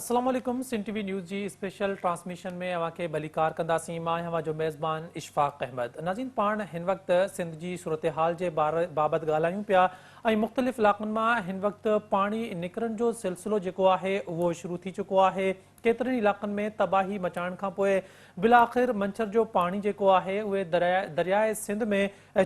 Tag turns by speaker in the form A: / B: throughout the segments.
A: السلام عليڪم سنڌ ٽي V news جي اسپيشل ٽرانسميشن ۾ اوهان کي ڀليڪار ڪنداسين. مان آهيان اوهان جو ميزبان اشفاق احمد. ناظرين پاڻ هن وقت سنڌ جي صورتحال جي بابت ڳالهايون پيا ۽ مختلف علائقن مان هن وقت پاڻي نڪرڻ جو سلسلو جيڪو آهي اهو شروع ٿي چڪو آهي. ڪيترن ئي علائقن ۾ تباهي مچائڻ کانپوء بالاخر منڇر جو پاڻي جيڪو آهي اهي درياء سنڌ ۾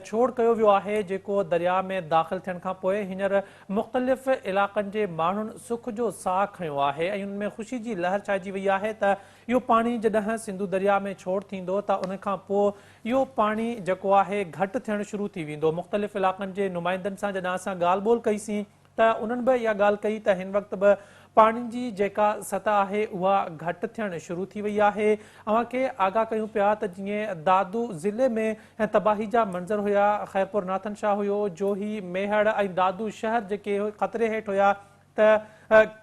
A: ڇوڙ ڪيو ويو آهي جيڪو درياء ۾ داخل ٿيڻ کانپوء هينئر مختلف علائقن جي ماڻهن سک جو ساهه کنيو آهي ۽ انهن ۾ خوشي جي لهر ڇائجي وئي آهي ته اهو پاڻي جڏهن سنڌو درياء ۾ ڇوڙ ٿيندو ته ان کانپوء اهو پاڻي جيڪو آهي گهٽ ٿيڻ شروع ٿي ويندو. مختلف علائقن جي نمائندن سان جڏهن اسان ڳالهه ٻولهه ڪئي سين ته انهن به اها ڳالهه ڪئي ته هن وقت به پاڻي جي جيڪا سطح آهي اها گهٽ ٿيڻ شروع ٿي وئي آهي. اوهان کي آگاهه ڪيون پيا ته جيئن دادو ضلعي ۾ تباهي جا منظر هيا، خيرپور ناٿن شاهه هيو، جوهي، ميهڙ ۽ دادو شهر جيڪي خطري هيٺ هيا ته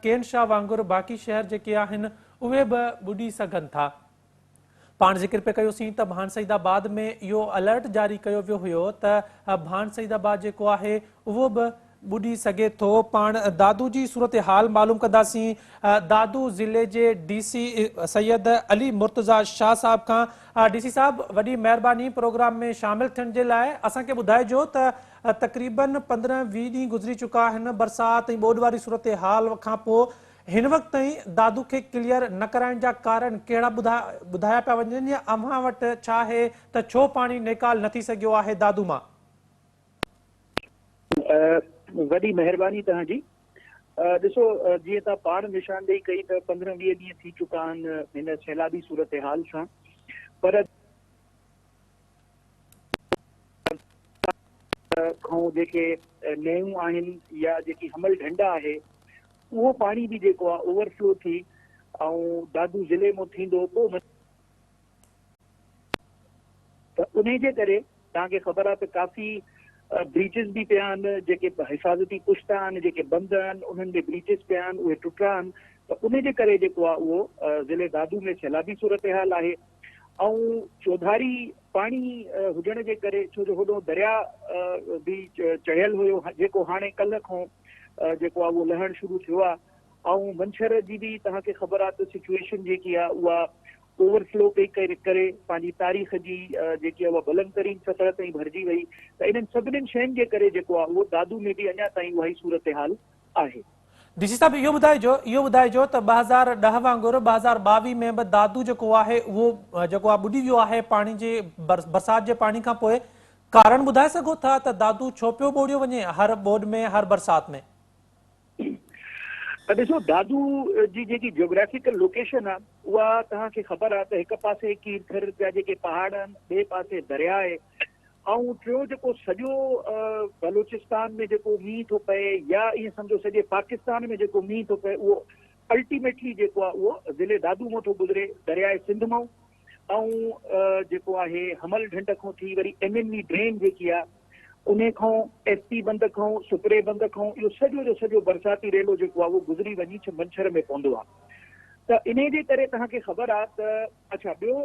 A: ڪين شاهه وانگر باقي شهر جيڪي آهن اهي به ٻڏي سگهن ٿا. پاڻ ذڪر پئي ڪيوسين ته ڀان سعيد آباد ۾ اهو الرٽ جاري ڪيو ويو هيو ته ڀان سعيد آباد جيڪو آهي اهو به ٻڏي سگهي ٿو. پاڻ دادو جي صورتحال معلوم ڪنداسين دادو ضلعي جي ڊي سي سيد علي مرتضيٰ شاهه صاحب کان. ڊي سي صاحب وڏي مهرباني پروگرام ۾ شامل ٿيڻ جي لاء. اسان کي ٻڌائجو ته تقريبن 15 20 ڏينهن گذري چڪا آهن برسات ۽ ٻوڏ واري صورتحال کانپوء هن وقت تائين دادو کي ڪليئر نه ڪرائڻ جا ڪارڻ ڪهڙا ٻڌايا پيا وڃن يا اوهان وٽ ڇا آهي ته ڇو پاڻي نيڪال نه ٿي سگهيو آهي دادو مان؟
B: وڏي مهرباني توهان جي. ڏسو جيئن توهان پاڻ نشاندهي ڪئي ته 15 20 ڏينهن ٿي چڪا آهن هن سيلابي صورتحال سان پر کان جيڪي نيون آهن يا جيڪي حمل ڍنڍ آهي اهو پاڻي به جيڪو آهي اوور فلو ٿي ۽ دادو ضلعي مون ٿيندو پوء ته انهي جي ڪري توهان کي خبر آهي ته ڪافي بريچز به پيا آهن جيڪي حفاظتي پشتا آهن جيڪي بند آهن انهن ۾ بريچز پيا آهن اهي ٽٽا آهن ته انهي جي ڪري جيڪو آهي اهو ضلعي دادو ۾ سيلابي صورتحال آهي ۽ چوڌاري پاڻي هجڻ جي ڪري ڇو جو هوڏو درياء به چڙهيل هيو جيڪو هاڻي ڪلهه کان جيڪو آهي اهو لهڻ شروع ٿيو آهي ۽ منڇر جي به توهان کي خبر آهي ته سچوئيشن جيڪي آهي اها اوور فلو پئي ڪري پنهنجي تاريخ جي جيڪي آهي اها بلند ترين سطح تائين ڀرجي وئي ته انهن سڀني شين جي ڪري جيڪو آهي اهو دادو ۾ به اڃا تائين اها ئي صورتحال آهي.
A: ڊي سي صاحب اهو ٻڌائجو اهو ٻڌائجو ته 2010 وانگر 2022 ۾ به دادو جيڪو آهي اهو جيڪو آهي ٻڏي ويو آهي پاڻي جي برسات جي پاڻي کان پوء ڪارڻ ٻڌائي سگهو ٿا ته دادو ڇو پيو ٻوڙيو وڃي هر ٻوڏ ۾ هر برسات ۾؟
B: ڏسو دادو جي جيڪي جيوگرافيڪل لوڪيشن آهي اها توهان کي خبر آهي ته هڪ پاسي کيرٿر جا جيڪي پهاڙ آهن ٻئي پاسي درياء آهي ۽ ٽيون جيڪو سڄو بلوچستان ۾ جيڪو مينهن ٿو پئي يا ائين سمجهو سڄي پاڪستان ۾ جيڪو مينهن ٿو پئي اهو الٽيميٽلي جيڪو آهي اهو ضلعي دادو مان ٿو گذري درياء سنڌ مان ۽ جيڪو آهي حمل ڍنڍ کان ٿي وري ايم اين وي ڊرين جيڪي آهي ان کان ايس پي بند کان سپري بند کان اهو سڄو جو سڄو برساتي ريلو جيڪو آهي اهو گذري وڃي منڇر ۾ پوندو آهي ته انهي جي ڪري توهان کي خبر آهي ته اڇا ٻيو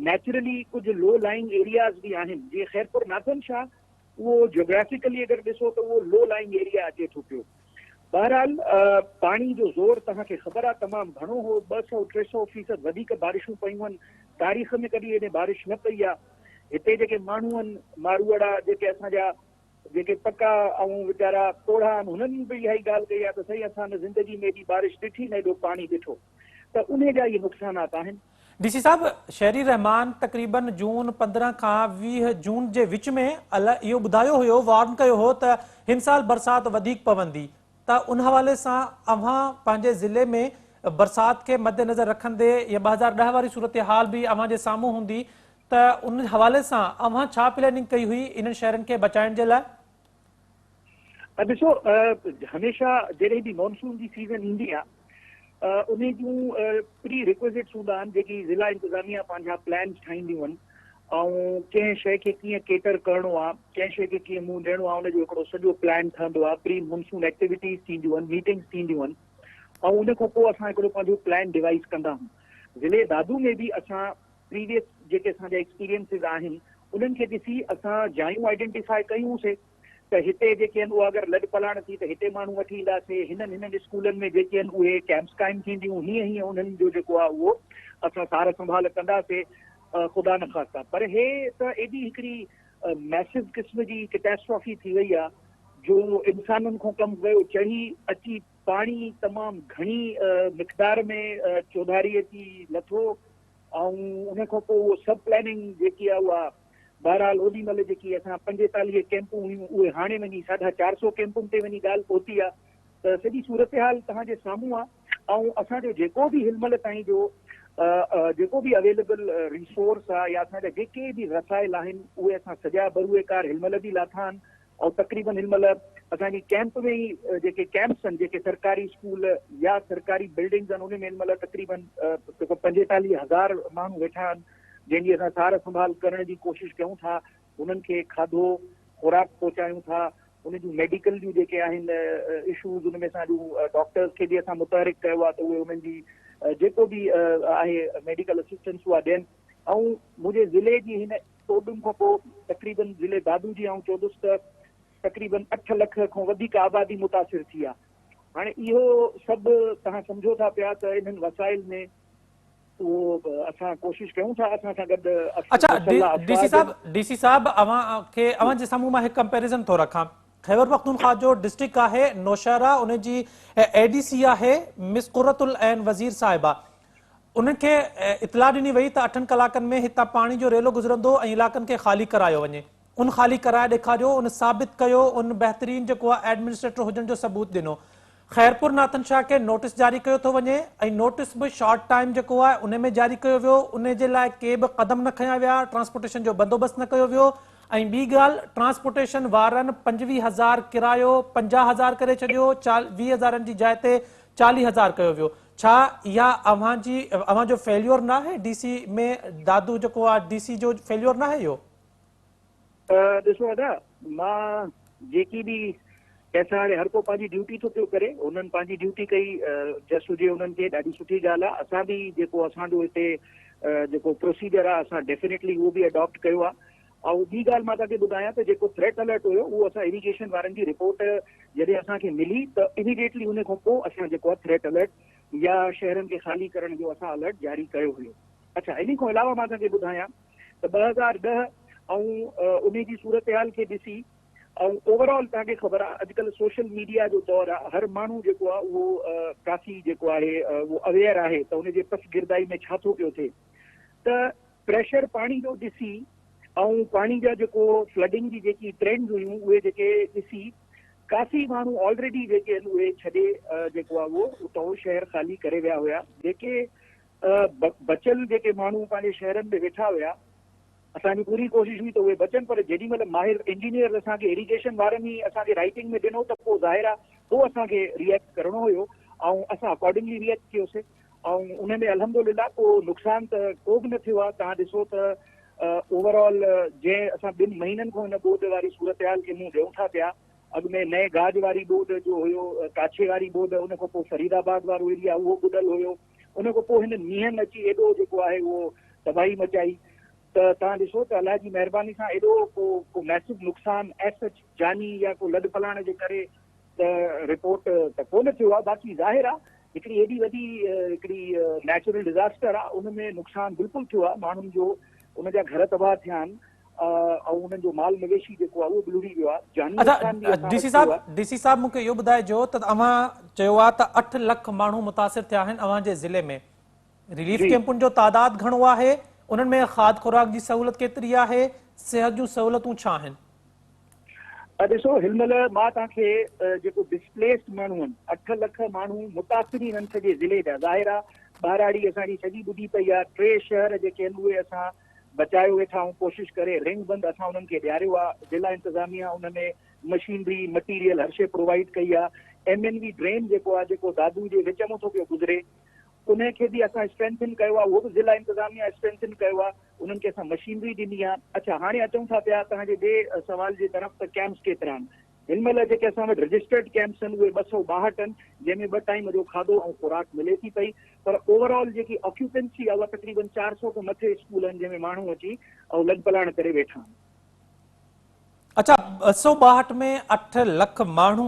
B: نيچرلي ڪجهه لو لائنگ ايرياز به آهن جيئن خيرپور ناٿن شاهه اهو جيوگرافيڪلي اگر ڏسو ته اهو لو لائنگ ايريا اچي ٿو پيو بهرحال پاڻي جو زور توهان کي خبر آهي تمام گهڻو هو 200 300 فيصد وڌيڪ بارشون پيون آهن تاريخ ۾ ڪڏهن ايڏي بارش نه پئي آهي هتي جيڪي ماڻهو آهن ماروئڙا جيڪي اسان جا جيڪي پڪا ۽ ويچارا پوڙها آهن هنن به اها ئي ڳالهه ڪئي آهي ته سائين اسان نه زندگي ۾ ايڏي بارش ڏٺي نه ايڏو پاڻي ڏٺو ته انهي جا اهي نقصانات آهن.
A: ڊي سي صاحب شيري رحمان تقريبن جون 15 کان 20 جون جي وچ ۾ اهو ٻڌايو هيو وارن ڪيو هو ته هن سال برسات وڌيڪ پوندي ته ان حوالي سان اوهان پنهنجي ضلعي ۾ برسات کي مدنظر رکندي يا 2010 واري صورتحال به اوهان جي سامهون هوندي ته ان حوالي سان اوهان ڇا پلاننگ ڪئي هئي انهن شهرن کي بچائڻ جي لاء؟
B: ڏسو هميشه جڏهن به مونسون جي سيزن ايندي آهي انهي جون پري ريڪوزٽس هوندا آهن جيڪي ضلع انتظاميا پنهنجا پلانس ٺاهينديون آهن ۽ ڪنهن شيء کي ڪيئن ڪيٽر ڪرڻو آهي ڪنهن شيء کي ڪيئن منهن ڏيڻو آهي ان جو هڪڙو سڄو پلان ٺهندو آهي پري مونسون ايڪٽيوٽيز ٿينديون آهن ميٽنگس ٿينديون آهن ۽ ان کان پوء اسان هڪڙو پنهنجو پلان ڊوائز ڪندا آهيون ضلعي دادو ۾ به اسان پريويس جيڪي اسان جا ايڪسپيرينسز آهن انهن کي ڏسي اسان جايون آئيڊينٽيفائي ڪيون سي ته هتي جيڪي آهن اها اگر لڏپلاڻ ٿي ته هتي ماڻهو وٺي اينداسين، هنن هنن اسڪولن ۾ جيڪي آهن اهي ڪيمپس قائم ٿينديون، هيئن هيئن انهن جو جيڪو آهي اهو اسان سار سنڀال ڪنداسين خدا نخواسته پر هي ته ايڏي هڪڙي ميسو قسم جي ڪٽاسٽرافي ٿي وئي آهي جو انسانن کان ڪم ويو چڙهي اچي پاڻي تمام گهڻي مقدار ۾ چوڌاري اچي لٿو ۽ ان کان پوء اهو سب پلاننگ جيڪي آهي اها بهرحال اوڏي مهل جيڪي اسان 45 ڪيمپون هيون اهي هاڻي وڃي 450 ڪيمپن تي وڃي ڳالهه پهتي آهي ته سڄي صورتحال توهان جي سامهون آهي ۽ اسان جو جيڪو به هن مهل تائين جو جيڪو به اويليبل ريسورس آهي يا اسان جا جيڪي به وسائل آهن اهي اسان سڄا بروئي ڪار هن مهل به لاٿا آهن ۽ تقريبن هن مهل اسان جي ڪيمپ ۾ ئي جيڪي ڪيمپس آهن جيڪي سرڪاري اسڪول يا سرڪاري بلڊنگز آهن ان ۾ هن مهل تقريبن 45,000 ماڻهو ويٺا آهن جنهن جي اسان سار سنڀال ڪرڻ جي ڪوشش ڪيون ٿا، انهن کي کاڌو خوراڪ پهچايون ٿا، ان جون ميڊيڪل جون جيڪي آهن اشوز ان ۾ اسان جون ڊاڪٽرز کي به اسان متحرڪ ڪيو آهي ته اهي انهن جي جيڪو به آهي ميڊيڪل اسسٽنس اها ڏين ۽ منهنجي ضلعي جي هن ٻوڏن کان پوء تقريبن ضلعي دادو جي آئون چوندس ته تقريبن 8 لک کان وڌيڪ آبادي متاثر ٿي آهي. هاڻي اهو سڀ توهان سمجهو ٿا پيا ته انهن وسائل ۾ اهو اسان ڪوشش ڪيون ٿا اسان سان گڏ
A: اڇا ڊي سي صاحب ڊي سي صاحب اوهان کي اوهان جي سامهون مان هڪ ڪمپيريزن ٿو رکان خيبر پختونخوا جو ڊسٽرڪٽ آهي نوشهره ان جي اي ڊي سي آهي مس قرة العين وزير صاحبه انهن کي اطلاع ڏني وئي ته اٺن ڪلاڪن ۾ هتان پاڻي جو ريلو گذرندو ۽ علائقن کي خالي ڪرايو وڃي. ان خالي ڪرائي ڏيکاريو، ان ثابت ڪيو، ان بهترين جيڪو آهي ايڊمنسٽريٽر هجڻ جو ثبوت ڏنو. خيرپور ناٿن شاهه کي نوٽيس جاري ڪيو ٿو وڃي ۽ نوٽيس به شارٽ ٽائيم جيڪو آهي ان ۾ جاري ڪيو ويو، ان جي لاء ڪي به قدم نه کنيا ويا، ٽرانسپورٽيشن جو بندوبست نه ڪيو ويو ۽ ٻي ڳالهه ٽرانسپورٽيشن وارن 25,000 ڪرايو 50,000 ڪري ڇڏيو، 20 هزارن جي جاء تي 40,000 ڪيو ويو. ڇا اها اوهان جي اوهان جو فيليور ناهي ڊي سي ۾ دادو جيڪو آ ڊي سي جو فيليور ناهي اهو؟
B: ڏسو ادا مان جيڪي به پئسا هاڻي هر ڪو پنهنجي ڊيوٽي ٿو پيو ڪري انهن پنهنجي ڊيوٽي ڪئي جس هجي انهن کي ڏاڍي سٺي ڳالهه آ اسان به جيڪو اسان جو هتي جيڪو پروسيجر آ اسان ڊيفينيٽلي اهو به اڊاپٽ ڪيو آ ۽ ٻي ڳالهه مان توهان کي ٻڌايان ته جيڪو ٿريٽ الرٽ هيو اهو اسان اريگيشن وارن جي رپورٽ جڏهن اسان کي ملي ته اميڊيٽلي ان کان پوء اسان جيڪو آهي ٿريٽ الرٽ يا شهرن کي خالي ڪرڻ جو اسان الرٽ جاري ڪيو هيو. اڇا انهي کان علاوه مان توهان کي ٻڌايان ته 2010 ۽ انهي جي صورتحال کي ڏسي ۽ اوور آل توهان کي خبر آهي اڄڪلهه سوشل ميڊيا جو دور آهي هر ماڻهو جيڪو آهي اهو ڪافي جيڪو آهي اهو اويئر آهي ته ان جي پسگردائي ۾ ڇا ٿو پيو ٿئي ته پريشر پاڻي جو ڏسي ۽ پاڻي جا جيڪو فلڊنگ جي جيڪي ٽرينڊز هيون اهي جيڪي ڏسي ڪافي ماڻهو آلريڊي جيڪي آهن اهي ڇڏي جيڪو آهي اهو اتان شهر خالي ڪري ويا هيا جيڪي بچيل جيڪي ماڻهو پنهنجي شهرن ۾ ويٺا هيا اسان جي پوري ڪوشش هئي ته اهي بچن پر جيڏي مهل ماهر انجنيئرز اسان کي اريگيشن وارن ئي اسان کي رائٽنگ ۾ ڏنو ته پوء ظاهر آهي پوء اسان کي ريئيڪٽ ڪرڻو هيو ۽ اسان اڪارڊنگلي ريئيڪٽ ڪيوسي ۽ ان ۾ الحمدلله ڪو نقصان ته ڪو به نه ٿيو آهي توهان ڏسو ته اوور آل جنهن اسان ٻن مهينن کان هن ٻوڏ واري صورتحال کي منهن ڏيون ٿا پيا اڳ ۾ نئين گاج واري ٻوڏ جو هيو ڪاڇي واري ٻوڏ ان کان پوء فريد آباد وارو ايريا اهو ٻڏل هيو ان کان پوء هن مينهن اچي ايڏو جيڪو آهي اهو تباهي مچائي ته توهان ڏسو ته الله جي مهرباني سان ايڏو ڪو ڪو ميسو نقصان ايس سچ جاني يا ڪو لڏ پلاڻ جي ڪري ته رپورٽ ته ڪونه ٿيو آهي باقي ظاهر آهي هڪڙي ايڏي وڏي هڪڙي نيچرل ڊزاسٽر آهي ان ۾ نقصان بلڪل ٿيو آهي ماڻهن جو ان جا گهر تباهه ٿيا آهن ۽ انهن جو مال مويشي جيڪو آهي اهو به لڙهي ويو آهي جاني نقصان به
A: اسان ڊي سي صاحب ڊي سي صاحب مون کي اهو ٻڌائجو ته اوهان چيو آهي ته 8 لک ماڻهو متاثر ٿيا آهن اوهان جي ضلعي ۾ رليف ڪيمپن جو تعداد گهڻو آهي انهن ۾ کاڌ خوراڪ جي سهولت ڪيتري آهي صحت جون سهولتون ڇا آهن؟
B: ڏسو هن مهل مان توهان کي جيڪو ڊسپليسڊ ماڻهو آهن 8 لک ماڻهو متاثرين آهن سڄي ضلعي جا ظاهر آهي ٻهراڙي اسان جي سڄي ٻڏي پئي آهي ٽي شهر جيڪي آهن اهي اسان بچايو ويٺا آهيون ڪوشش ڪري رنگ بند اسان انهن کي ڏياريو آهي ضلع انتظاميا ان ۾ مشينري مٽيريل هر شيء پرووائيڊ ڪئي آهي ايم اين وي ڊرين جيڪو آهي جيڪو دادو جي وچ مان ٿو پيو گذري انهي کي به اسان اسٽرينٿن ڪيو آهي اهو به ضلع انتظاميا اسٽرينٿن ڪيو آهي انهن کي اسان مشينري ڏني آهي. اڇا هاڻي اچون ٿا پيا توهان جي ٻئي سوال جي طرف ته ڪيمپس ڪيترا آهن. هن مهل جيڪي اسان وٽ رجسٽرڊ ڪيمپس آهن اهي 262 آهن جنهن ۾ ٻه ٽائيم جو کاڌو ۽ خوراڪ ملي ٿي پئي پر اوور آل جيڪي آڪيوپنسي آهي اها تقريبن 400 کان مٿي اسڪول آهن جنهن ۾ ماڻهو اچي ۽ لڏپلاڻ ڪري ويٺا آهن.
A: اڇا 262 ۾ 8 لک ماڻهو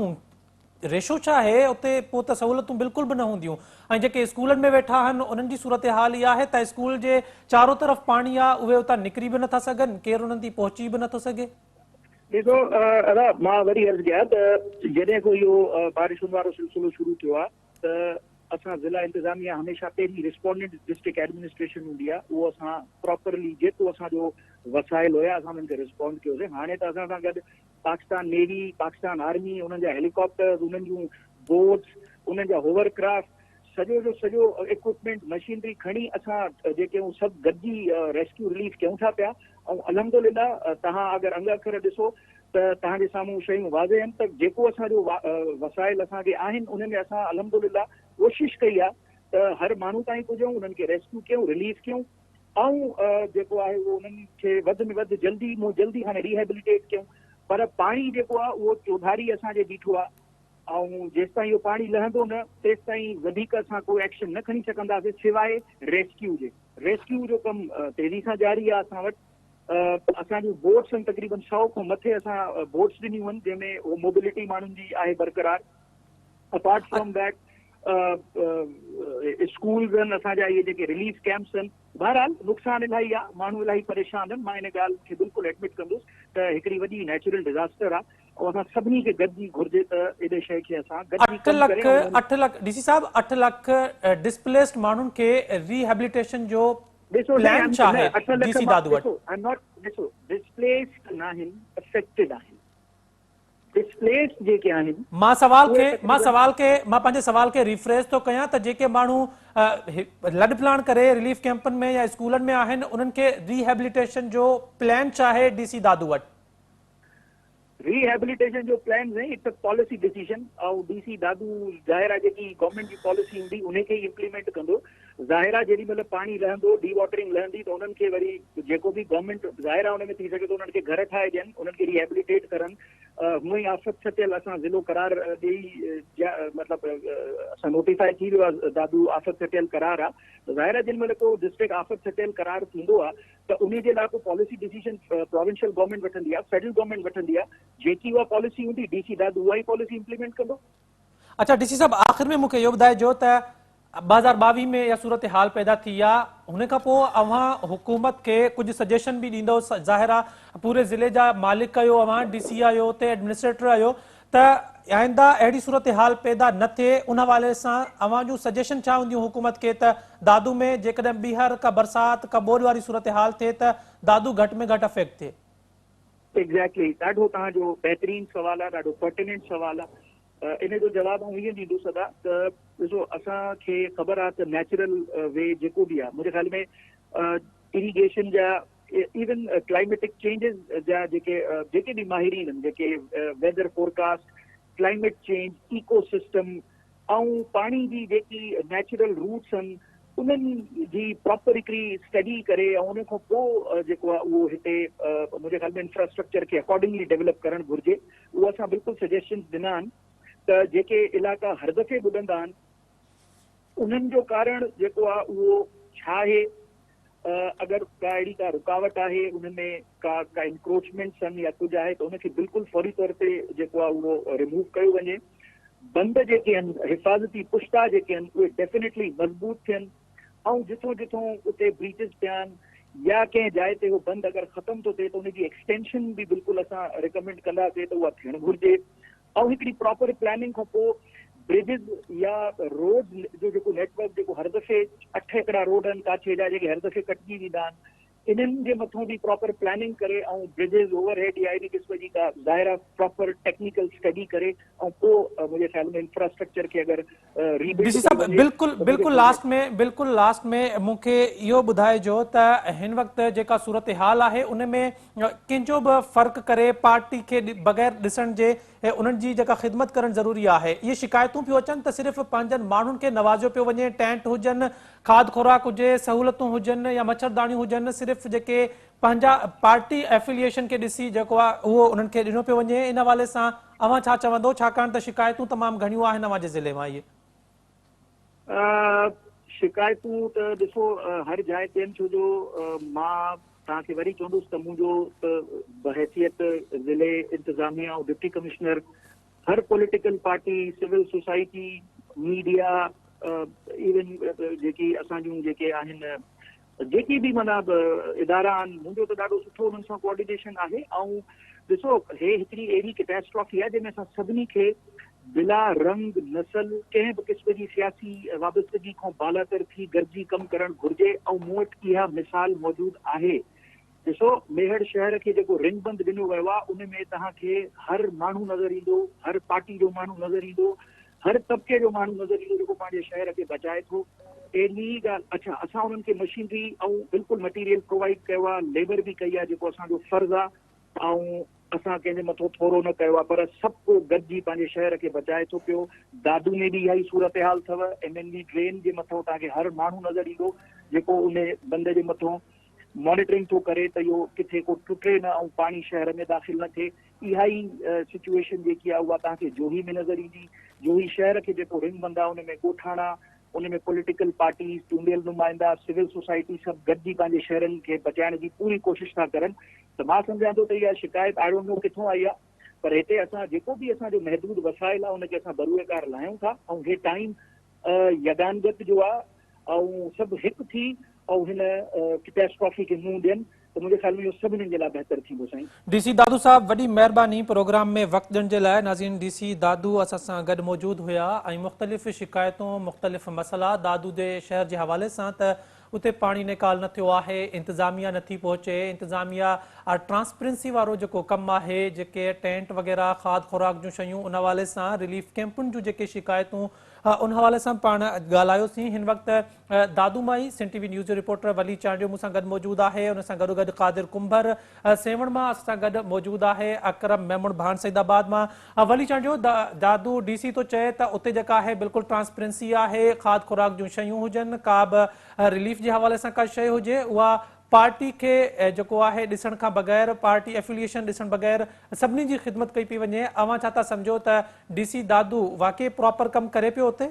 A: ريشو ڇا آهي اتي پوء ته سهولتون بلڪل به نه هونديون ۽ جيڪي اسڪولن ۾ ويٺا آهن انهن جي صورتحال اها آهي ته اسڪول جي چارو طرف پاڻي آهي اهي اتان نڪري به نٿا سگهن ڪير انهن تي پهچي به نٿو سگهي.
B: ڏسو ادا مان وري عرض ڪيان ته جڏهن کان اهو بارشن وارو سلسلو شروع ٿيو آهي ته اسان ضلع انتظاميا هميشه پهرين ريسپونڊنٽ ڊسٽرڪٽ ايڊمنسٽريشن هوندي آهي اهو اسان پراپرلي جيڪو اسان جو وسائل هيا اسان انهن کي ريسپونڊ ڪيوسين هاڻي ته اسان سان گڏ پاڪستان نيوي پاڪستان آرمي انهن جا هيليڪاپٽرز انهن جون بوٽس انهن جا هوور ڪرافٽ سڄو جو سڄو اڪوپمينٽ مشينري کڻي اسان جيڪي هو سڀ گڏجي ريسڪيو رليف ڪيون ٿا پيا ۽ الحمدلله تهان اگر انگ اکر ڏسو ته توهان جي سامهون شيون واضح آهن ته جيڪو اسان جو وسائل اسان کي آهن ان ۾ اسان الحمدلله ڪوشش ڪئي آهي ته هر ماڻهو تائين پڄون انهن کي ريسڪيو ڪيون رليف ڪيون ۽ جيڪو آهي اهو انهن کي وڌ ۾ وڌ جلدي مون جلدي هاڻي ريهيبليٽيٽ ڪيون پر پاڻي جيڪو آهي اهو چوڌاري اسان جي بيٺو آهي ۽ جيستائين اهو پاڻي لهندو نه تيستائين وڌيڪ اسان ڪو ايڪشن نه کڻي سگهنداسين سواء ريسڪيو جي ريسڪيو جو ڪم تيزي سان جاري آهي اسان وٽ اسان جون بوٽس آهن تقريبن سئو کان مٿي اسان بوٽس ڏنيون آهن جنهن ۾ اهو موبلٽي ماڻهن جي آهي برقرار اپارٽ فرام that schools آهن اسان جا اهي جيڪي رليف ڪيمپس آهن بهرحال نقصان الاهي آهي ماڻهو الاهي پريشان آهن مان ان ڳالهه کي بلڪل ايڊمٽ ڪندس ته هڪڙي وڏي نيچرل ڊزاسٽر آهي ۽ اسان سڀني کي گڏجي گهرجي ته ان شيء کي اسان گڏجي
A: 8 لک 8 لک ڊي سي صاحب 8 لک ڊسپليسڊ ماڻهن کي ريهيبليٽيشن جو
B: ڏسو
A: پلان ڇا آهي ڊي سي دادو وٽ؟
B: ڏسو I'm not ڏسو ڊسپليسڊ ناهن افيڪٽيڊ آهن ڊسپليسڊ جيڪي آهن
A: مان سوال کي مان سوال کي مان پنهنجي سوال کي ريفريز ٿو ڪيان ته جيڪي ماڻهو لڏپلاڻ ڪري رليف ڪيمپن ۾ يا اسڪولن ۾ آهن انهن کي ريهيبليٽيشن جو پلان ڇا آهي ڊي سي دادو وٽ؟
B: ري هيبليٽيشن جو پلان سائين it's a policy decision ۽ D C Dadu ظاهر آهي جيڪي گورنمينٽ جي پاليسي هوندي انهي کي ئي امپليمينٽ ڪندو ظاهر آهي جيڏي مهل پاڻي لهندو ڊي واٽرنگ لهندي ته انهن کي وري جيڪو به گورنمينٽ ظاهر آهي ان ۾ ٿي سگهي ٿو انهن کي گهر ٺاهي ڏين انهن کري ريهيبليٽيٽ ڪرن هونئن ئي آفت سٽيل اسان ضلعو قرار ڏئي مطلب اسان نوٽيفائي ٿي ويو آهي دادو آفت سٽيل قرار آهي ته ظاهر آهي جن مهل ڪو ڊسٽرڪٽ آفت سٽيل قرار ٿيندو آهي ته انهي جي لاء ڪو پاليسي ڊسيزن پراونشل گورنمينٽ وٺندي آهي، فيڊرل گورنمينٽ وٺندي آهي، جيڪي اها پاليسي هوندي ڊي سي دادو اها ئي پاليسي امپليمينٽ ڪندو.
A: اڇا ڊي سي صاحب آخر ۾ مون کي اهو ٻڌائجو ته 2022 ۾ اها صورتحال پيدا ٿي آ ان کان پوء اوهان حڪومت کي ڪجهه سجيشن به ڏيندؤ ظاهر آ پوري ضلعي جا مالڪ آهيو اوهان ڊي سي آهيو اتي ايڊمنسٽريٽر آهيو ته آئنده اهڙي صورتحال پيدا نه ٿئي ان حوالي سان اوهان جون سجيشن ڇا هونديون حڪومت کي ته دادو ۾ جيڪڏهن ٻيهر ڪا برسات ڪا ٻوڏ واري صورتحال ٿئي ته دادو گهٽ ۾ گهٽ افيڪٽ ٿئي.
B: ايگزيڪٽلي ڏاڍو توهان جو بهترين سوال آهي ڏاڍو پرٽيننٽ سوال آهي ان جو جواب آئون ائين ڏيندس ادا ته ڏسو اسان کي خبر آهي ته نيچرل وي جيڪو به آهي منهنجي خيال ۾ اريگيشن جا ايون ڪلائميٽڪ چينجز جا جيڪي جيڪي به ماهرين آهن جيڪي weather forecast climate change ecosystem ۽ پاڻي جي جيڪي نيچرل روٽس آهن انهن جي پراپر هڪڙي اسٽڊي ڪري ۽ ان کان پوء جيڪو آهي اهو هتي منهنجي خيال ۾ انفراسٽرڪچر کي اڪارڊنگلي ڊيولپ ڪرڻ گهرجي اهو اسان بلڪل سجيشنز ڏنا آهن ته جيڪي علائقا هر دفعي ٻڏندا آهن انهن جو ڪارڻ جيڪو آهي اهو ڇا آهي اگر ڪا اهڙي ڪا رڪاوٽ آهي ان ۾ ڪا ڪا انڪروچمينٽس آهن يا ڪجهه آهي ته ان کي بلڪل فوري طور تي جيڪو آهي اهو ريموو ڪيو وڃي بند جيڪي آهن حفاظتي پشتا جيڪي آهن اهي ڊيفينيٽلي مضبوط ٿين ۽ جٿون جٿون اتي بريچز پيا آهن يا ڪنهن جاء تي اهو بند اگر ختم ٿو ٿئي ته ان جي ايڪسٽينشن به بلڪل اسان ريڪمينڊ ڪنداسين ته اها ٿيڻ گهرجي ۽ هڪڙي پراپر پلاننگ کان پوء برجز يا روڊ جو جيڪو نيٽ ورڪ جيڪو هر دفعي اٺ هيڪڙا روڊ آهن ڪاڇي جا جيڪي هر دفعي ڪٽجي ويندا آهن انهن جي مٿون به پراپر پلاننگ ڪري ۽ برجز اوور هيڊ يا اهڙي قسم جي ڪا ظاهر آهي پراپر ٽيڪنيڪل اسٽڊي ڪري ۽ پوء منهنجي خيال ۾ انفراسٽرڪچر کي اگر ري
A: ڊي سي صاحب بلڪل بلڪل لاسٽ ۾ بلڪل لاسٽ ۾ مون کي اهو ٻڌائجو ته هن وقت جيڪا صورتحال آهي ان ۾ ڪنهن جو به فرق ڪري پارٽي کي بغير ڏسڻ جي انهن جي جيڪا خدمت ڪرڻ ضروري آهي اهي شڪايتون پيون اچن ته صرف پنهنجن ماڻهن کي نوازيو پيو وڃي ٽينٽ هجن کاڌ خوراڪ هجي سهولتون هجن يا مڇرداڻيون هجن صرف جيڪي پنهنجا پارٽي افيليئيشن کي ڏسي جيڪو آهي اهو انهن کي ڏنو پيو وڃي ان حوالي سان اوهان ڇا چوندو ڇاڪاڻ ته شڪايتون تمام گهڻيون آهن اوهان جي ضلعي مان اهي.
B: شڪايتون ته ڏسو هر جاء تي آهن ڇو جو مان. توهان کي وري چوندس ته منهنجو ته بحيثيت ضلعي انتظاميا ۽ ڊپٽي ڪمشنر هر political party, civil society, media, even جيڪي اسان جون جيڪي آهن جيڪي به معنيٰ ادارا آهن منهنجو ته ڏاڍو سٺو انهن سان ڪوآرڊينيشن آهي ۽ ڏسو هي هڪڙي اهڙي ڪيٽاسٽرافي آهي جنهن ۾ اسان سڀني کي بلا رنگ، نسل، ڪنهن به قسم جي سياسي وابستگي کان بالاتر ٿي گڏجي ڪم ڪرڻ گهرجي ۽ مون وٽ اها مثال موجود آهي. ڏسو ميهڙ شهر کي جيڪو رنگ بند ڏنو ويو آهي ان ۾ توهان کي هر ماڻهو نظر ايندو، هر پارٽي جو ماڻهو نظر ايندو، هر طبقي جو ماڻهو نظر ايندو جيڪو پنهنجي شهر کي بچائي ٿو. اهڙي ئي ڳالهه اڇا اسان انهن کي مشينري ۽ بلڪل مٽيريل پرووائيڊ ڪيو آهي، ليبر به ڪئي آهي جيڪو اسان جو فرض آهي ۽ اسان ڪنهن جي مٿو ٿورو نه ڪيو آهي پر سڀ ڪو گڏجي پنهنجي شهر کي بچائي ٿو پيو. دادو ۾ به اها ئي صورتحال اٿو. ايم اين وي ڊرين جي مٿو توهان کي هر ماڻهو نظر ايندو جيڪو ان بند جي مٿو مانيٽرنگ ٿو ڪري ته اهو ڪٿي ڪو ٽٽي نه ۽ پاڻي شهر ۾ داخل نه ٿئي. اها ئي سچوئيشن جيڪي آهي اها توهان کي جوهي ۾ نظر ايندي. جوهي شهر کي جيڪو رنگ بند آهي ان ۾ ڳوٺاڻا، ان ۾ پوليٽيڪل پارٽيز، چونڊيل نمائندا، سول سوسائٽي سڀ گڏجي پنهنجي شهرن کي بچائڻ جي پوري ڪوشش ٿا ڪرن ته مان سمجهان ٿو ته اها شڪايت I don't know ڪٿون آئي آهي پر هتي اسان جيڪو به اسان جو محدود وسائل آهي ان کي اسان بروئي ڪار لاهيون ٿا ۽ هي ٽائيم يگانگت جو آهي ۽ سڀ هڪ ٿي ۽ هن ڪيٽاسٽرافي کي منهن ڏين ته منهنجي خيال ۾ اهو سڀني جي لاء بهتر ٿيندو سائين.
A: ڊي سي دادو صاحب وڏي مهرباني پروگرام ۾ وقت ڏيڻ جي لاء ناظرين ڊي سي دادو اسان سان گڏ موجود هيا ۽ مختلف شڪايتون مختلف مسئلا دادو جي شهر جي حوالي سان ته اتي پاڻي نيڪال نه ٿيو آهي انتظاميا نٿي پهچي انتظاميا ٽرانسپرنسي وارو جيڪو ڪم آهي جيڪي ٽينٽ وغيره کاڌ خوراڪ جون شيون ان حوالي سان رليف ڪيمپن جون جيڪي شڪايتون ان حوالي سان پاڻ ڳالهايوسين هن وقت دادو مان ئي سنڌ ٽي وي نيوز جو رپورٽر ولي چانڊيو مون سان گڏ موجود آهي ان سان گڏوگڏ قادر ڪنڀر سيوهڻ مان اسان سان گڏ موجود آهي اڪرم ميمڻ ڀان سعيد آباد مان ولي چانڊيو دادو ڊي سي ٿو چئي ته اتي جيڪا آهي بلڪل ٽرانسپرنسي آهي کاڌ خوراڪ جون شيون هجن ڪا به رليف جي حوالي سان ڪا شيء هجي اها پارٽي کي جيڪو آهي ڏسڻ کان بغير پارٽي افيليئيشن ڏسڻ بغير سڀني جي خدمت ڪئي پئي وڃي اوهان ڇا ٿا سمجهو ته ڊي سي دادو واقعي پراپر ڪم ڪري پيو اتي؟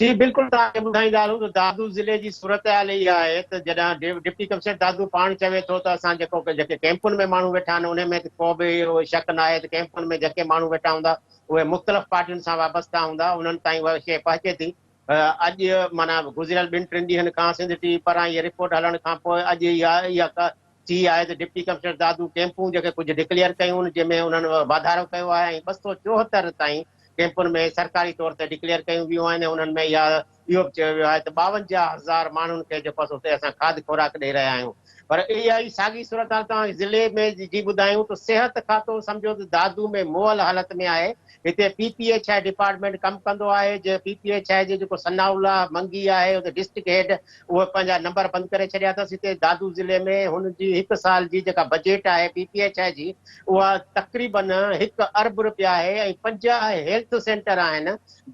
C: جي بلڪل توهان کي ٻڌائيندا هلون ته دادو ضلعي جي صورتحال اها آهي ته جڏهن ڊپٽي ڪمشنر دادو پاڻ چوي ٿو ته اسان جيڪو جيڪي ڪيمپن ۾ ماڻهو ويٺا آهن انهي ۾ ڪو به اهو شڪ ناهي ته ڪيمپن ۾ جيڪي ماڻهو ويٺا هوندا اهي مختلف پارٽين سان وابسته هوندا انهن تائين اها شيء پهچي ٿي اڄ معنيٰ گذريل ٻن ٽن ڏينهن کان سنڌ ٽي وي پران هيء رپورٽ هلڻ کان پوء اڄ اها اها ٿي آهي ته ڊپٽي ڪمشنر دادو ڪيمپون جيڪي ڪجهه ڊڪليئر ڪيون جنهن ۾ انهن واڌارو ڪيو آهي ۽ 274 تائين ڪيمپن ۾ سرڪاري طور تي ڊڪليئر ڪيون ويون آهن ۽ انهن ۾ اها اهو به چيو ويو آهي ته 52 هزار ماڻهن کي جيڪو آهي سو اتي اسان کاڌ خوراڪ ڏئي رهيا آهيون پر اها ئي ساڳي صورتحال توهان کي ضلعي ۾ جي ٻڌايون ته صحت کاتو سمجهو ته دادو ۾ مئل حالت ۾ آهي هتي P P H I department ڪم ڪندو آهي جنهن پي پي ايڇ I جي جيڪو ثناء الله منگي آهي اتي ڊسٽرڪٽ هيڊ اهو پنهنجا نمبر بند ڪري ڇڏيا اٿس هتي دادو ضلعي ۾ هن جي هڪ سال جي جيڪا بجيٽ آهي پي پي ايڇ I جي اها تقريبن هڪ ارب رپيا آهي ۽ 50 هيلٿ سينٽر آهن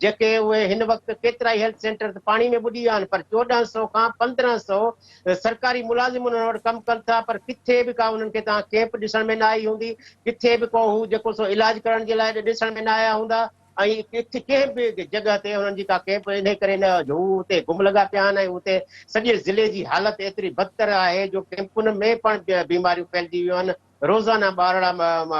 C: جيڪي اهي هن وقت ڪيترائي هيلٿ سينٽر ته پاڻي ۾ ٻڏي ويا آهن پر 14 سو کان 15 سو سرڪاري ملازم انهن وٽ ڪم ڪن ٿا پر ڪٿي به ڪا انهن کي توهان ڪيمپ ڏسڻ ۾ نه آئي هوندي ڪٿي به ڪو هو جيڪو سو علاج ڪرڻ جي لاء ڏسڻ ۾ نه آيا هوندا ۽ ڪٿي ڪنهن به جڳهه تي انهن جي ڪا ڪيمپ انهي ڪري نه جو هو اتي گم لڳا پيا آهن ۽ اتي سڄي ضلعي جي حالت ايتري بدتر آهي جو ڪيمپن ۾ پڻ بيماريون ڦهلجي ويون آهن روزانه ٻارڙا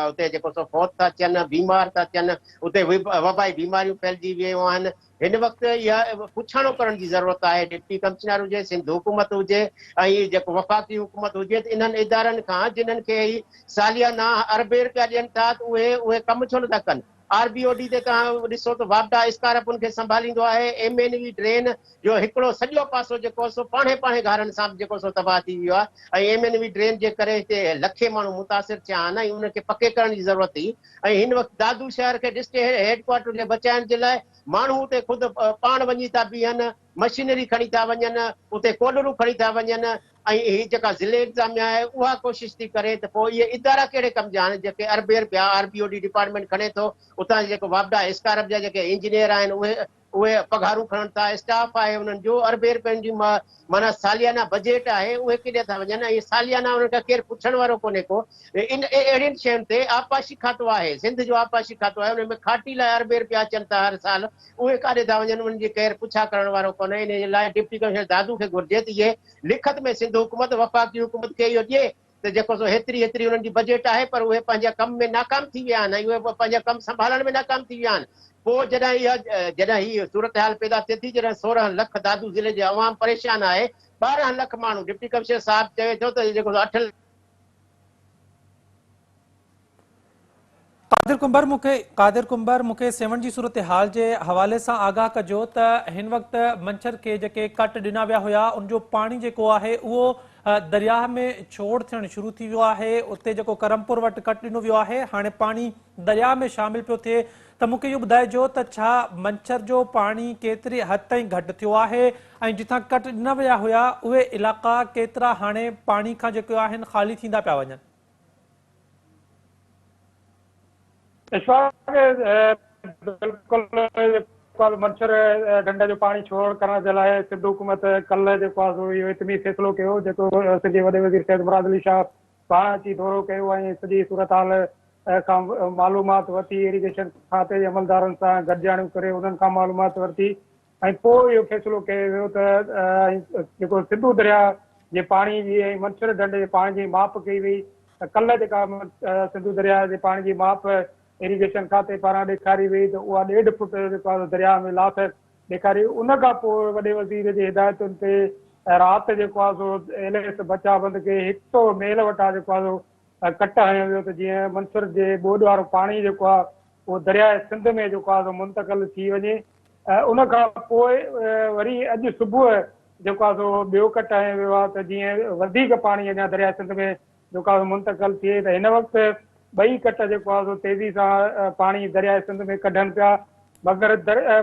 C: اتي جيڪو سو فوت ٿا ٿين، بيمار ٿا ٿين، اتي وبائي بيماريون ڦهلجي ويون آهن. هن وقت اها پڇاڻو ڪرڻ جي ضرورت آهي ڊپٽي ڪمشنر هجي، سنڌ حڪومت هجي ۽ جيڪو وفاقي حڪومت هجي ته انهن ادارن کان جنهن کي هي ساليانا اربين رپيا ڏين ٿا ته اهي اهي ڪم ڇو نٿا ڪن؟ آر بي او ڊي تي توهان ڏسو ته واپڊا اسڪارپ ان کي سنڀاليندو آهي، ايم اين وي ڊرين جو هڪڙو سڄو پاسو جيڪو سو پاڻهي پاڻهي گهارن سان به جيڪو سو تباهه ٿي ويو آهي ۽ ايم اين وي ڊرين جي ڪري هتي لکين ماڻهو متاثر ٿيا آهن ۽ انهن کي پڪي ڪرڻ جي ضرورت هئي ۽ هن وقت دادو شهر کي ڊسٽرڪٽ هيڊ ڪوارٽر کي بچائڻ جي لاء ماڻهو اتي خود پاڻ وڃي ٿا بيهن مشينري کڻي ٿا وڃن اتي ڪوڏرون کڻي ٿا وڃن ۽ هي جيڪا ضلعي انتظاميا آهي اها ڪوشش ٿي ڪري ته پوء اهي ادارا ڪهڙي ڪم جا آهن جيڪي اربين رپيا R B O D department کڻي ٿو اتان جي جيڪو واپڊا اسڪارپ جا جيڪي انجنيئر آهن اهي اهي پگهارون کڻن ٿا، اسٽاف آهي انهن جو، اربين رپين جي معنيٰ ساليانه بجيٽ آهي، اهي ڪيڏي ٿا وڃن ۽ ساليانه انهن کان ڪير پڇڻ وارو ڪونهي ڪو. ان اهڙين شين تي آبپاشي کاتو آهي، سنڌ جو آبپاشي کاتو آهي، ان ۾ کاٽي لاء اربين رپيا اچن ٿا هر سال، اهي ڪاڏي ٿا وڃن، انهن جي ڪير پڇا ڪرڻ وارو ڪونهي. انهيء جي لاء ڊپٽي ڪمشنر دادو کي گهرجي ته اهي لکت ۾ سنڌ حڪومت، وفاقي حڪومت کي اهو ڏئي ته جيڪو سو هيتري هيتري انهن جي بجيٽ آهي پر اهي پنهنجا ڪم ۾ ناڪام ٿي ويا آهن ۽ اهي پنهنجا ڪم سنڀالڻ ۾ ناڪام ٿي ويا آهن. پوء جڏهن اها جڏهن هي صورتحال پيدا ٿئي ٿي جڏهن 16 لک دادو ضلعي جو عوام پريشان آهي 12 لک ماڻهو ڊپٽي ڪمشنر صاحب چوي ٿو ته جيڪو سو اٺ
A: قادر ڪنڀر مون کي قادر ڪنڀر مون کي سيوهڻ جي صورتحال جي حوالي سان آگاهه ڪجو ته هن وقت منڇر کي جيڪي ڪٽ ڏنا ويا هيا ان جو پاڻي جيڪو آهي اهو درياهه ۾ ڇوڙ ٿيڻ شروع ٿي ويو آهي اتي جيڪو ڪرمپور وٽ ڪٽ ڏنو ويو آهي هاڻي پاڻي درياهه ۾ شامل پيو ٿئي ته مون کي اهو ٻڌائجو ته ڇا منڇر جو پاڻي ڪيتري حد تائين گهٽ ٿيو آهي ۽ جتان ڪٽ ڏنا ويا هيا اهي علائقا ڪيترا هاڻي پاڻي کان جيڪي آهن خالي ٿيندا پيا وڃن.
D: اشفاق بلڪل جيڪو آهي منڇر ڍنڍ جو پاڻي ڇوڙ ڪرڻ جي لاء سنڌ حڪومت ڪلهه جيڪو آهي سو اهو حتمي فيصلو ڪيو جيڪو سنڌ جي وڏي وزير سيد مراد علي شاهه پاڻ اچي دورو ڪيو ۽ سڄي صورتحال کان معلومات ورتي ايريگيشن کاتي جي عملدارن سان گڏجاڻيون ڪري انهن کان معلومات ورتي ۽ پوء اهو فيصلو ڪيو ويو ته جيڪو سنڌو درياء جي پاڻي جي ۽ منڇر ڍنڍ جي پاڻي جي ماپ ڪئي وئي ته ڪلهه جيڪا سنڌو درياء جي پاڻي جي ماپ ايريگيشن کاتي پاران ڏيکاري وئي ته اها ڏيڍ فوٽ جيڪو آهي درياء ۾ لاٿ ڏيکاري ان کان پوء وڏي وزير جي هدايتن تي رات جيڪو آهي سو ايل ايس بچا بند کي هڪ سئو ميل وٽان جيڪو آهي سو ڪٽ هنيو ويو ته جيئن منڇر جي ٻوڏ وارو پاڻي جيڪو آهي اهو درياء سنڌ ۾ جيڪو آهي سو منتقل ٿي وڃي ان کان پوء وري اڄ صبح جيڪو آهي سو ٻيو ڪٽ هنيو ويو آهي ته جيئن وڌيڪ پاڻي اڃا درياء سنڌ ۾ جيڪو آهي سو منتقل ٿئي ته هن وقت ٻئي ڪٽ جيڪو آهي سو تيزي سان پاڻي درياء سنڌ ۾ ڪڍن پيا مگر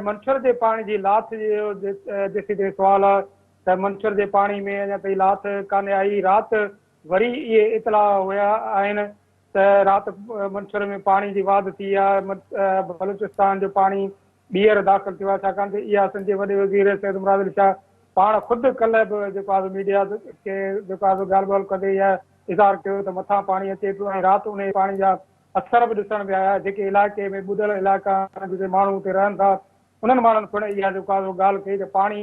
D: منڇر جي پاڻي جي لاٿ جو جيسين تائين سوال آهي ته منڇر جي پاڻي ۾ اڃا تائين لاٿ ڪانه آئي رات وري اهي اطلاع هيا آهن ته رات منڇر ۾ پاڻي جي واڌ ٿي آهي، بلوچستان جو پاڻي ٻيهر داخل ٿيو آهي، ڇاڪاڻ ته اها سنڌ جي وڏي وزير سيد مراد علي شاهه پاڻ خود ڪلهه به جيڪو آهي سو ميڊيا کي جيڪو آهي سو ڳالهه ٻولهه ڪندي اها اظهار ڪيو ته مٿان پاڻي اچي پيو ۽ رات انهي پاڻي جا اثر به ڏسڻ ۾ آيا، جيڪي علائقي ۾ ٻڏل علائقا آهن جتي ماڻهو اتي رهن ٿا انهن ماڻهن پڻ اها جيڪو آهي سو ڳالهه ڪئي ته پاڻي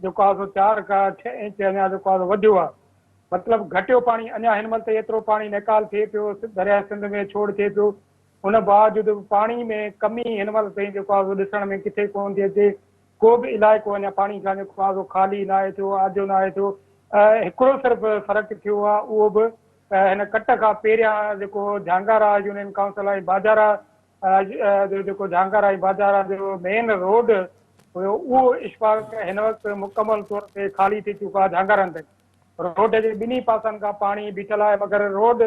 D: جيڪو آهي سو چار کان ڇهه انچ اڃا جيڪو آهي سو وڌيو آهي مطلب گهٽيو پاڻي اڃا هن مهل تائين ايترو پاڻي نيڪال ٿئي پيو درياء سنڌ ۾ ڇوڙ ٿئي پيو ان باوجود به پاڻي ۾ ڪمي هن مهل تائين جيڪو آهي سو ڏسڻ ۾ ڪٿي ڪونه ٿي اچي ڪو به علائقو اڃا پاڻي کان جيڪو آهي سو خالي ناهي ٿيو آجو ناهي ٿيو هڪڙو صرف فرق ٿيو آهي اهو به هن ڪٽ کان پهريان جيڪو جهانگارا يونين ڪائونسل ۽ باجارا جو جيڪو جهانگارا ۽ باجارا جو مين روڊ هيو اهو اشفاق هن وقت مڪمل طور تي خالي ٿي چڪو آهي جهانگارن تائين روڊ جي ٻنهي پاسن کان پاڻي بيٺل آهي مگر روڊ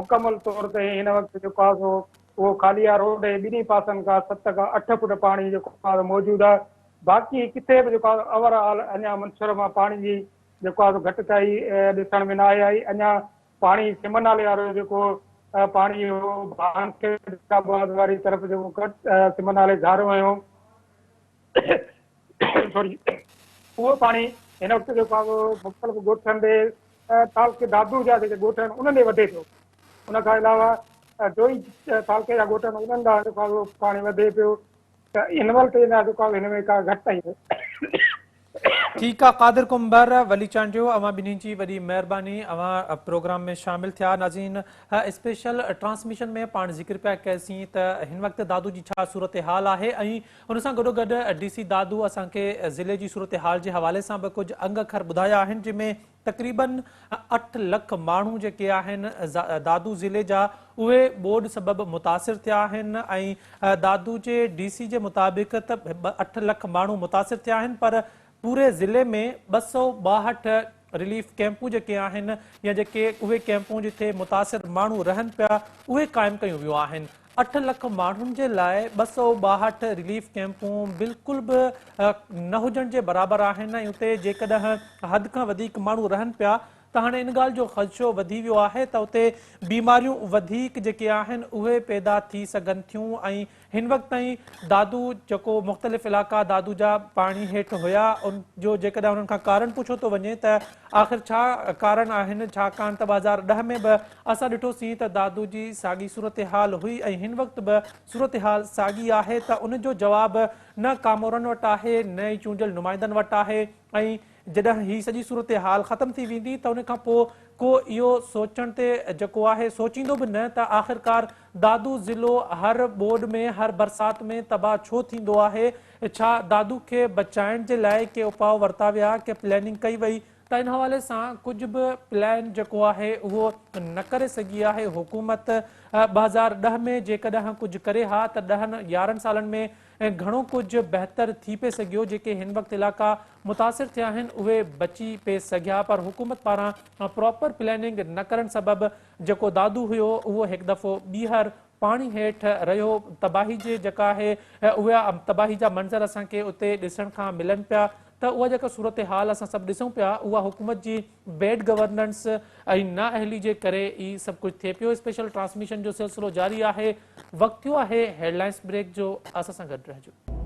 D: مڪمل طور تي هن وقت جيڪو آهي سو اهو خالي آهي روڊ جي ٻنهي پاسن کان 7 کان 8 فوٽ پاڻي جيڪو آهي موجود آهي باقي ڪٿي به جيڪو آهي اوور آل اڃا منڇر مان پاڻي جي جيڪو آهي سو گهٽتائي ڏسڻ ۾ ناهي آئي اڃا پاڻي سم نالي وارو جيڪو پاڻي هو بانس آباد واري طرف جيڪو ڪٽ سم نالي گهارو هنيو سوري اهو پاڻي هن وقت جيڪو آهي مختلف ڳوٺن ڏي تعلقي دادو جا جيڪي ڳوٺ آهن انهن ڏي وڌي پيو ان کان علاوه جوئي تعلقي جا ڳوٺ آهن انهن ڏانهن جيڪو آهي پاڻي وڌي پيو ته هن مهل تائين جيڪو آهي هن ۾ ڪا گهٽتائي
A: ٺيڪ آ قادر ڪنڀر، ولي چانڊيو اوهان ٻنهي جي وڏي مهرباني اوهان پروگرام ۾ شامل ٿيا ناظرين اسپيشل ٽرانسميشن ۾ پاڻ ذڪر پيا ڪيسين ته هن وقت دادو جي ڇا صورتحال آهي ۽ ان سان گڏو گڏ ڊي سي دادو اسان کي ضلعي جي صورتحال جي حوالي سان به ڪجهه انگ اکر ٻڌايا آهن جنهن ۾ تقريبن 8 لک ماڻهو جيڪي آهن دادو ضلعي جا اهي ٻوڏ سبب متاثر ٿيا آهن ۽ دادو جي ڊي سي جي مطابق ته 8 لک ماڻهو متاثر ٿيا آهن پر پوري ضلعي ۾ 262 رليف ڪيمپون جيڪي آهن يا جيڪي اهي ڪيمپون جتي متاثر ماڻهو رهن پيا اهي قائم ڪيون ويون آهن. 8 لک ماڻهن جي لاء 262 رليف ڪيمپون بلڪل به نه هجڻ جي برابر آهن ۽ اتي جيڪڏهن حد کان وڌيڪ ماڻهو رهن پيا ته هاڻي ان ڳالهه جو خدشو وڌي ويو آهي ته اتي بيماريون وڌيڪ جيڪي آهن اهي پيدا ٿي سگهن ٿيون ۽ هن وقت تائين دادو جيڪو مختلف علائقا دادو جا پاڻي هيٺ هيا ان جو جيڪڏهن انهن کان ڪارڻ پڇيو ٿو وڃي ته آخر ڇا ڪارڻ آهن ڇاڪاڻ ته 2010 ۾ به اسان ڏٺوسين ته دادو جي ساڳي صورتحال هئي ۽ هن وقت به صورتحال ساڳي آهي ته ان جو جواب نه ڪامورن وٽ آهي نه ئي چونڊيل نمائندن وٽ آهي ۽ جڏهن هي سڄي صورتحال ختم ٿي ويندي ته ان کان پوء ڪو اهو سوچڻ تي جيڪو آهي سوچيندو به نه ته آخرڪار دادو ضلعو هر ٻوڏ ۾ هر برسات ۾ تباهه ڇو ٿيندو آهي؟ ڇا دادو کي بچائڻ جي لاء ڪي اپاء ورتا ويا، ڪي پلاننگ ڪئي وئي ته ان حوالي سان ڪجهه به پلان جيڪو آهي اهو نه ڪري سگهي آهي حڪومت 2010 ۾ جيڪڏهن ڪجهه ڪري ها ته ڏهن يارهن سالن ۾ گهڻو ڪجهه بهتر ٿي پئي سگهيو جيڪي هن وقت علائقا متاثر ٿيا آهن اهي بچي پئي سگهيا پر حڪومت پاران پراپر پلاننگ نه ڪرڻ سبب جيڪو دادو هيو اهو هڪ دفعو ٻيهر پاڻي هيٺ رهيو تباهي جي جيڪا آهي اها تباهي جا منظر اسان کي اتي ڏسڻ کان ملن پيا ته اها جيڪا صورتحال اسان سڀ ڏسون پيا اها حڪومت جي بيڊ گورننس ۽ نااهلي جي ڪري ئي سڀ ڪجهه ٿئي پيو اسپيشل ٽرانسميشن جو سلسلو جاري آهي وقت ٿيو آهي هيڊلائنس بريڪ جو اسان سان گڏ رهجو.